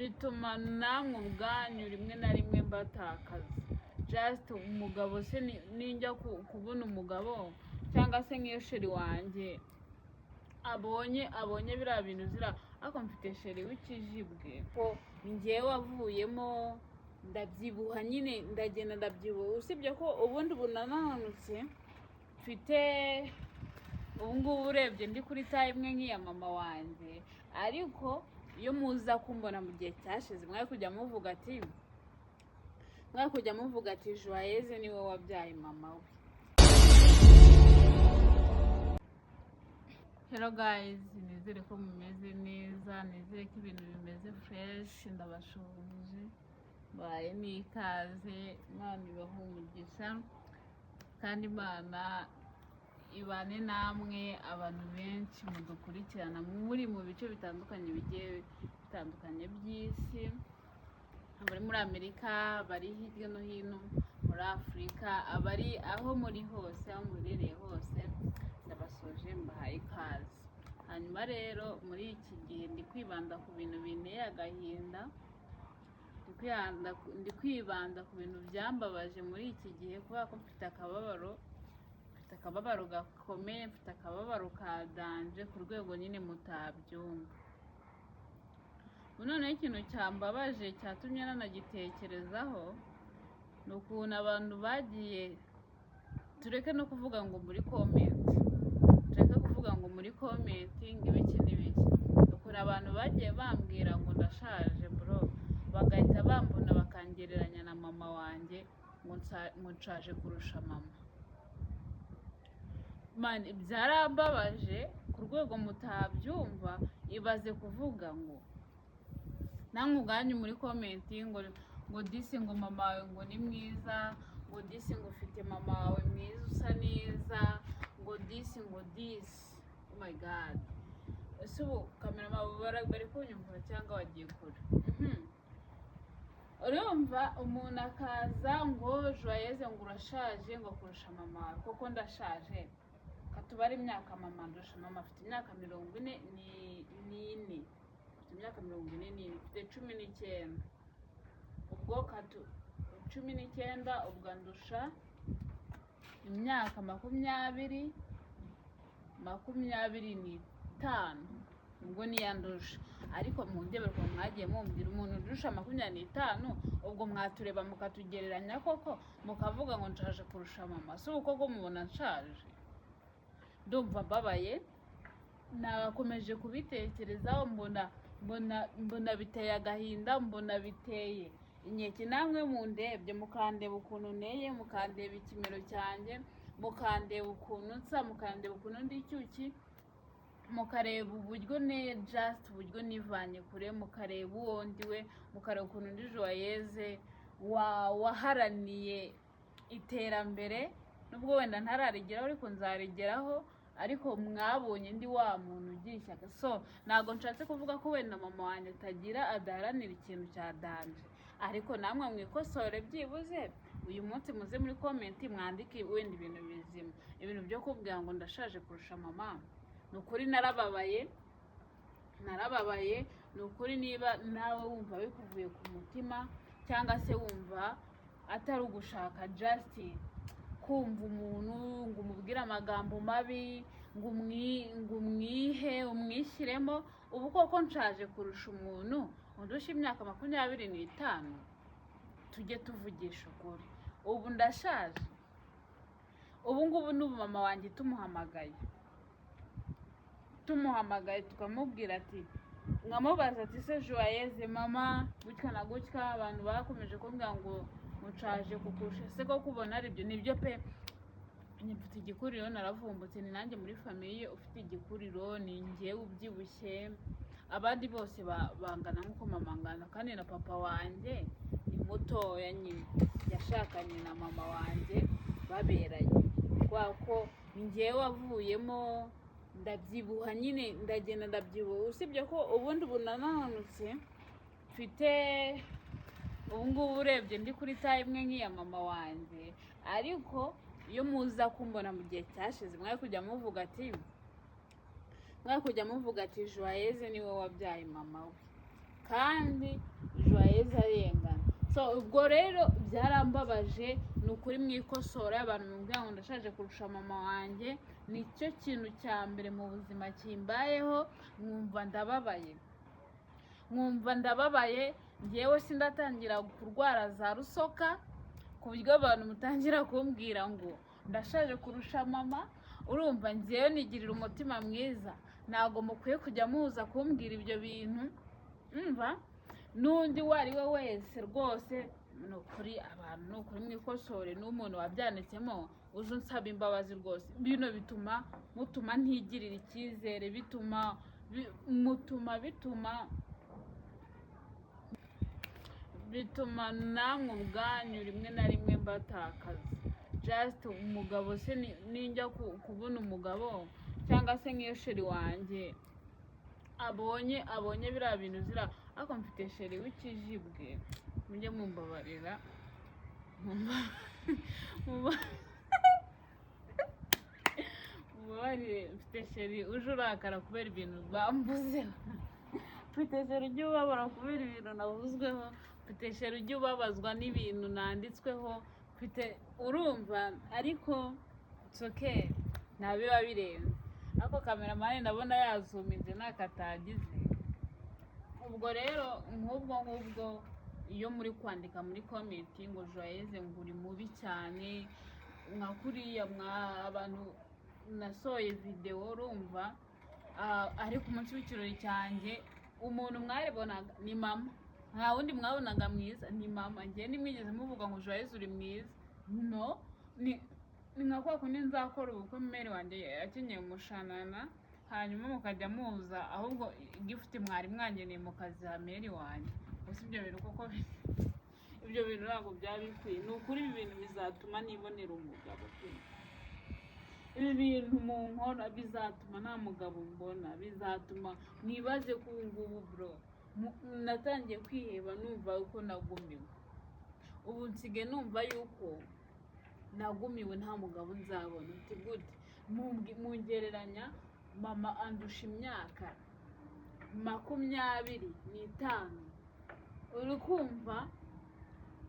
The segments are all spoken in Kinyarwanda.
Bituma namwe ubwanyu rimwe na rimwe mbatakaza. Just umugabo se, ninjya kubona umugabo, cyangwa se nk'iyo chéri wanjye abonye biriya bintu zira. Ariko mfite chéri w'ikijibwe, ko njyewe wavuyemo ndabyibuha nyine, ndagenda ndabyibuha. Usibye ko ubundi ubu nananutse, mfite ubu ngubu urebye ndi kuri taille imwe nk'iya mama wanjye. Ariko iyo muza kumbona mu gihe cyashize, mwari kujya muvuga ati "Joyeuse niwe wabyaye mama we." Hello guys, nizere ko mumeze neza, nizere ko ibintu bimeze fresh. Ndabashuhuje, mbaye n'ikaze. Imana ibahe umugisha kandi Imana ibane namwe, abantu benshi mudukurikirana muri mu bice bitandukanye bigiye bitandukanye by'isi, abari muri Amerika, bari hirya no hino muri Afurika, abari aho muri hose, aho muherereye hose, ndabasuhuje, mbahaye ikaze. Hanyuma rero muri iki gihe ndi kwibanda ku bintu binteye agahinda, ndi kwibanda ku bintu byambabaje muri iki gihe, kubera ko mfite akababaro gakomeye, mfite akababaro ka danger ku rwego nyine mutabyumva. Ubu noneho ikintu cyambabaje cyatumye nanagitekerezaho ni ukuntu abantu bagiye, tureke no kuvuga ngo muri comment, tureke kuvuga ngo muri comment ngo ibiki n'ibiki, ukuntu abantu bagiye bambwira ngo ndashaje bro, bagahita bambona bakangereranya na mama wanjye, ngo nshaje kurusha mama. Man, byarambabaje ku rwego mutabyumva. Ibaze kuvuga ngo namwe ubwanyu muri comment ngo disi, ngo mama wawe ngo ni mwiza, ngo disi, ngo ufite mama wawe mwiza usa neza, ngo disi, ngo disi. Oh my God! Ese ubu cameraman bari kunyumva cyangwa wagiye kure? Urumva umuntu akaza ngo "Joyeuse, ngo urashaje," ngo kurusha mama wawe. Koko ndashaje? Katubare imyaka mama ndusha. Mama afite imyaka 44, afite imyaka 44, mfite 19. Ubwo katu 19, ubwo andusha imyaka 25, ubwo niyandusha. Ariko mu ndebere mwagiye mumbwira umuntu undusha 25, ubwo mwatureba mukatugereranya koko, mukavuga ngo nshaje kurusha mama? Si ubu koko mubona nshaje? Ndumva mbabaye. Nakomeje kubitekerezaho, mbona biteye agahinda, mbona biteye inkeke. Namwe mundebye, mukandeba ukuntu nteye, mukandeba ikimero cyanjye, mukandeba ukuntu nsa, mukandeba ukuntu ndi icyuki, mukareba uburyo ne just uburyo nivanye kure, mukareba uwo ndiwe, mukareba ukuntu ndi Joyeuse waharaniye iterambere, nubwo wenda ntararigeraho ariko nzarigeraho. Ariko mwabonye ndi wa muntu ugira ishyaka. So ntabwo nshatse kuvuga ko wenda mama wanjye atagira, adaharanira ikintu cya danger, ariko namwe mwikosore. Byibuze uyu munsi muze muri comment mwandike wenda ibintu bizima. Ibintu byo kubwira ngo ndashaje kurusha mama, ni ukuri narababaye, narababaye, ni ukuri. Niba nawe wumva bikuvuye ku mutima, cyangwa se wumva atari ugushaka just kumva umuntu ngo umubwire amagambo mabi, ngo umwihe, umwishyiremo, ubu koko nshaje kurusha umuntu undusha imyaka 25? Tujye tuvugisha ukuri, ubu ndashaje? Ubu ngubu n'ubu mama wanjye tumuhamagaye tukamubwira ati, nkamubaza ati "Se Joyeuse, mama, gutya na gutya, abantu bakomeje kumbwira ngo nshaje kukurusha, ese ko kubona aribyo?" Nibyo pe, njye mfite igikuriro, naravumbutse. Ni nanjye muri famille ufite igikuriro, ni njyewe ubyibushye, abandi bose bangana nk'uko mama angana. Kandi na papa wanjye ni mutoya nyine, yashakanye na mama wanjye baberanye, kubera ko ni njyewe wavuyemo ndabyibuha nyine, ndagenda ndabyibuha. Usibye ko ubundi ubu nananutse, mfite ubu ngubu urebye ndi kuri taille imwe nk'iya mama wanjye. Ariko iyo muza kumbona mu gihe cyashize, mwari kujya muvuga ati "Joyeuse niwe wabyaye mama we." Kandi Joyeuse arengana. So ubwo rero byarambabaje, ni ukuri mwikosora. Abantu mubwira ngo ndashaje kurusha mama wanjye, nicyo kintu cya mbere mu buzima kimbayeho, nkumva ndababaye, nkumva ndababaye. Ngewe sindatangira kurwara za rusoka ku buryo abantu mutangira kumbwira ngo ndashaje kurusha mama. Urumva, ngewe nigirira umutima mwiza, ntabwo mukwiye kujya muza kumbwira ibyo bintu. Umva, n'undi uwo ari we wese rwose, ni ukuri abantu, ni ukuri mwikosore. N'umuntu wabyanditsemo uje unsaba imbabazi rwose. Bino bituma mutuma ntigirira icyizere, bituma mutuma bituma namwe ubwanyu rimwe na rimwe mbatakaza. Just umugabo se, ninjya kubona umugabo, cyangwa se nk'iyo chéri wanjye abonye biriya bintu zira. Ariko mfite chéri w'ikijibwe, mujye mumbabarira, mumbabarire. Mfite chéri uje urakara kubera ibintu bambuzeho, mfite chéri ujya ubabara kubera ibintu navuzweho, mfite chéri ujya ubabazwa n'ibintu nanditsweho, mfite, urumva. Ariko it's okay, nta biba birenze. Ariko cameraman ndabona yazuminze ntakatagize. Ubwo rero nk'ubwo iyo muri kwandika muri comment ngo Joyeuse ngo uri mubi cyane, nka kuriya mwa abantu nasohoye videwo, urumva, ariko umunsi w'ikirori cyanjye umuntu mwaribonaga ni mama, nta wundi mwabonaga mwiza, ni mama. Njye ntimwigeze muvuga ngo Joyeuse uri mwiza. No ni nka kwa kundi nzakora ubukwe, mère wanjye akenyeye umushanana, hanyuma mukajya muza ahubwo gift mwari mwangeneye mukaziha mère wanjye. Gusa ibyo bintu koko, ibyo bintu ntabwo byaba bikwiye. Ni ukuri ibi bintu bizatuma nibonera umugabo pe. Ibi bintu mu nkora bizatuma nta mugabo mbona, bizatuma mwibaze ko ubu ngubu, bro, natangiye kwiheba, numva yuko nagumiwe. Ubu nsigaye numva yuko nagumiwe, nta mugabo nzabona. Uti gute? Mungereranya mama andusha imyaka 25, uri kumva?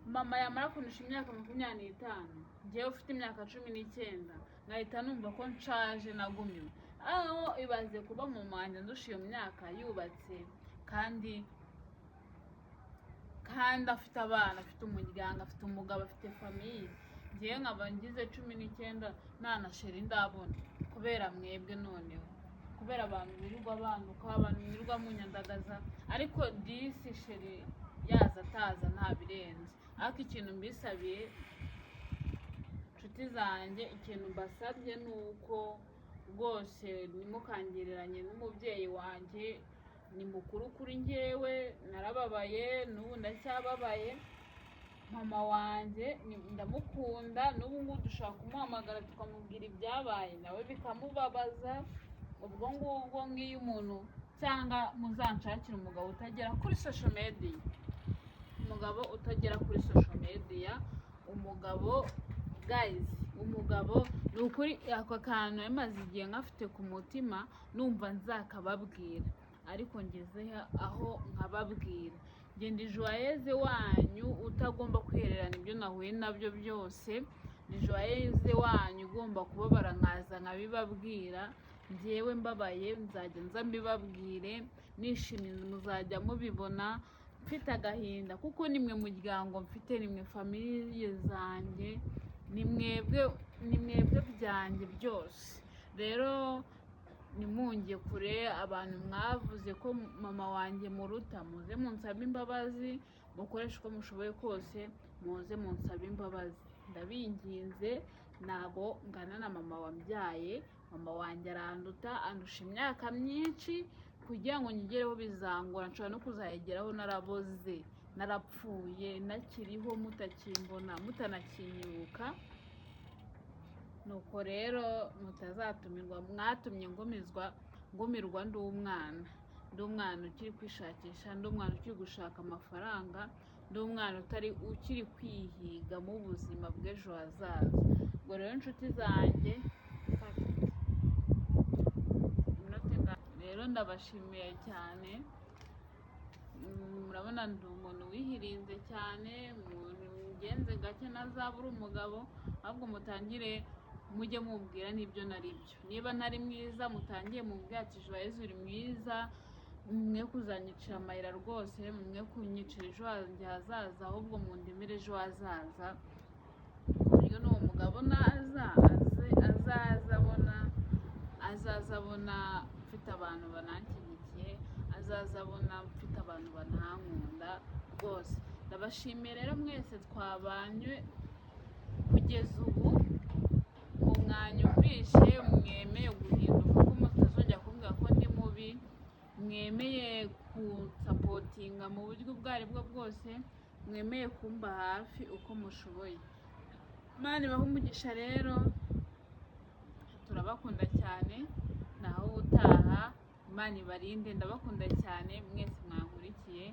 Mama yamara kundusha imyaka 25, njyewe ufite imyaka 19, nkahita numva ko nshaje, nagumiwe. Aho ibaze kuba mama wanjye andusha iyo myaka, yubatse kandi afite abana, afite umuryango, afite umugabo, afite famille, ngewe nkaba ngize 19 nta na chéri ndabona, kubera mwebwe. Noneho kubera abantu birirwa banduka, abantu birirwa munyandagaza. Ariko disi chéri yaza ataza nta birenze. Ariko ikintu mbisabiye, inshuti zanjye, ikintu mbasabye ni uko rwose ntimukangereranye n'umubyeyi wanjye. Ni mukuru kuri njyewe. Narababaye, n'ubu ndacyababaye. Mama wanjye ndamukunda, n'ubu ngubu dushobora kumuhamagara tukamubwira ibyabaye, nawe bikamubabaza. Ubwo ngubwo nk'iyo umuntu, cyangwa muzanshakire umugabo utagera kuri social media, umugabo utagera kuri social media, umugabo, guys, umugabo. Ni ukuri ako kantu yamaze igihe nkafite ku mutima, numva nzakababwira, ariko ngeze aho nkababwira. Ngenda Joyeuse wanyu utagomba kwihererana ibyo nahuye nabyo byose. Ni Joyeuse wanyu ugomba kubabara nkaza nkabibabwira. Njyewe mbabaye nzajya nza mbibabwire, nishimye muzajya mubibona, mfite agahinda, kuko nimwe muryango mfite, nimwe famille zanjye, ni mwebwe, ni mwebwe byanjye byose. Rero nimunge kure. Abantu mwavuze ko mama wanjye muruta, muze munsabe imbabazi, mukoreshe uko mushoboye kose, muze munsabe imbabazi, ndabinginze. Ntago ngana na mama wambyaye. Mama wanjye aranduta, andusha imyaka myinshi. Kugira ngo nyigereho bizangora, nshobora no kuzayigeraho naraboze, narapfuye, nakiriho mutakimbona, mutanakinyibuka. Nuko rero mutazatumirwa, mwatumye ngumizwa, ngumirwa ndi umwana, ndi umwana ukiri kwishakisha, ndi umwana ukiri gushaka amafaranga, ndi umwana utari ukiri kwihiga mu buzima bw'ejo hazaza. Ubwo rero inshuti zanjye, iminota ingana? Rero ndabashimiye cyane. Murabona ndi umuntu wihirinze cyane, mugenze gake ntazabura umugabo. Ahubwo mutangire mujye mubwira n'ibyo nari byo. Niba ntari mwiza, mutangiye mubwira ati: "Joyeuse, uri mwiza." Mwe kuzanyicira amayira rwose, mwe kunyicira ejo hanjye hazaza, ahubwo mundemere ejo hazaza, ku buryo n'uwo mugabo naza azaza abona mfite abantu bananshyigikiye, azaza abona mfite abantu banankunda rwose. Ndabashimiye rero mwese twabanye kugeza ubu, mu mwanyumvishe, mwemeye guhinduka, ko mutazongera kumbwira ko ndi mubi, mwemeye kunsupportinga mu buryo ubwo ari bwo bwose, mwemeye kumba hafi uko mushoboye. Imana ibahe umugisha rero, turabakunda cyane. Naho ubutaha, Imana ibarinde. Ndabakunda cyane mwese mwankurikiye.